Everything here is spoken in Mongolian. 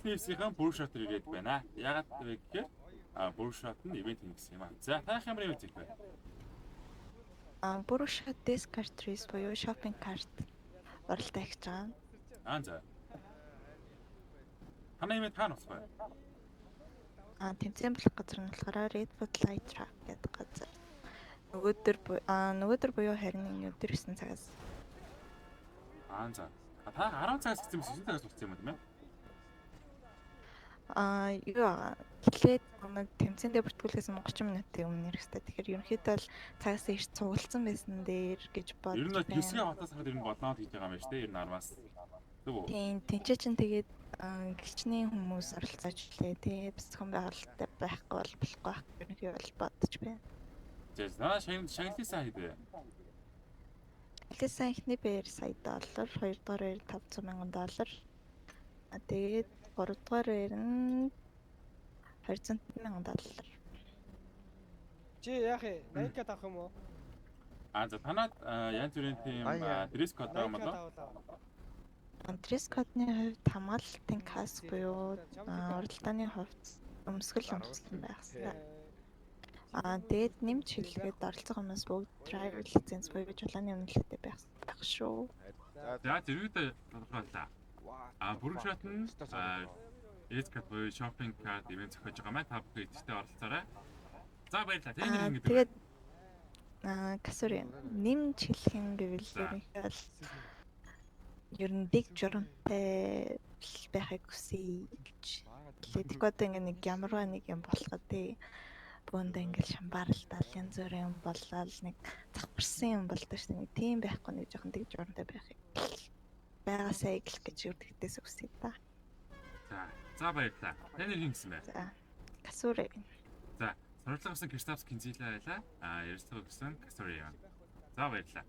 Leaves-ийн Brew Shot ирээд байна. Яагаад вэ гэхээр Brew Shot нь event хийсэн юм аа. За, та ямар event хийх вэ? Brew Shot Desk Cart Race буюу shopping cart уралдаа хийж байгаа. Аа, за. Танай event хаана болох вэ? Тэмцээн болох газар нь болохоор Redwood Light Track гэдэг газар. Нөгөөдөр буюу 21 өдөр 9 цагаас. Аа, за. Та 10 цагаас гэсэн юм, 9 цагаас болсон юм уу, тийм ээ? Юу аа, эхлээд нэг тэмцээндээ бүртгүүлэхээс 30 минутын өмнө ирэх хэрэгтэй. Тэгэхээр ерөнхийдөө л цагаас ирж цуглдсан байсан дээр гэж бодож Ер нь бол байна. 9-ийн хотоос харахад ер нь болно гэж байгаа юм байна шүү дээ. Ер нь 10-аас. Зөв үү? Тийм, тэнцээ чинь тэгээд гिचний хүмүүс оролцооч лээ. Тэгээ зохион байгуулалттай байхгүй бол болохгүй байх ерөнхий бол бодож байна. За, манай шагналын сан хэд вэ? Эхлээсэн эхний байр сая доллар, хоёрдугаар байр 500 мянган доллар. Тэгээд гуравдугаар байр нь 200 мянган доллар. Чи яах юм? 80К авах юм уу? Аа, за, танад янз бүрийн тийм Аа, яа. dress code байгаа юм 80К болоо? тавлаа. Dress code-ны хувьд хамгаалалтын каск буюу уралдааны хувьд өмсгөл өмссөн байх хэрэгтэй. Тэгээд нэмж хэлэхэд оролцох хүмүүс бүгд driver license буюу жолооны үнэлгээтэй байх шүү. За, зэрэгдээ тодорхойллаа. Brew Shot нь S-card буюу shopping cart event зохиож байгаа маань, та бүхэн идэвхтэй оролцоорой. За, баярлалаа. Тэ нэр хэн гэдэг вэ? Тэгээд касури нэмж хэлэх юм гэвэл ерөнхийдөө бол ер нь дэг журамтай байхыг хүсье гэж. Тэгээд тэгэхгүй одоо ингээ нэг ямарваа нэг юм болохоо тий. Бөөндөө ингээл шамбаралтал янз бүрийн юм болол нэг завхарсан юм болдог шүү дээ. Нэг тийм байхгүй, нэг жоохон дэг журамтай байхыг байгаасай гэж үрдэгтээс хүсье та. За, за, баярлалаа. Тэ нэр хэн гэсэн бэ? За, касури. За, сурвалжлага авсан Кристоф Кинзила байлаа. Ярилцлага өгсөн Касури юм. За, баярлалаа.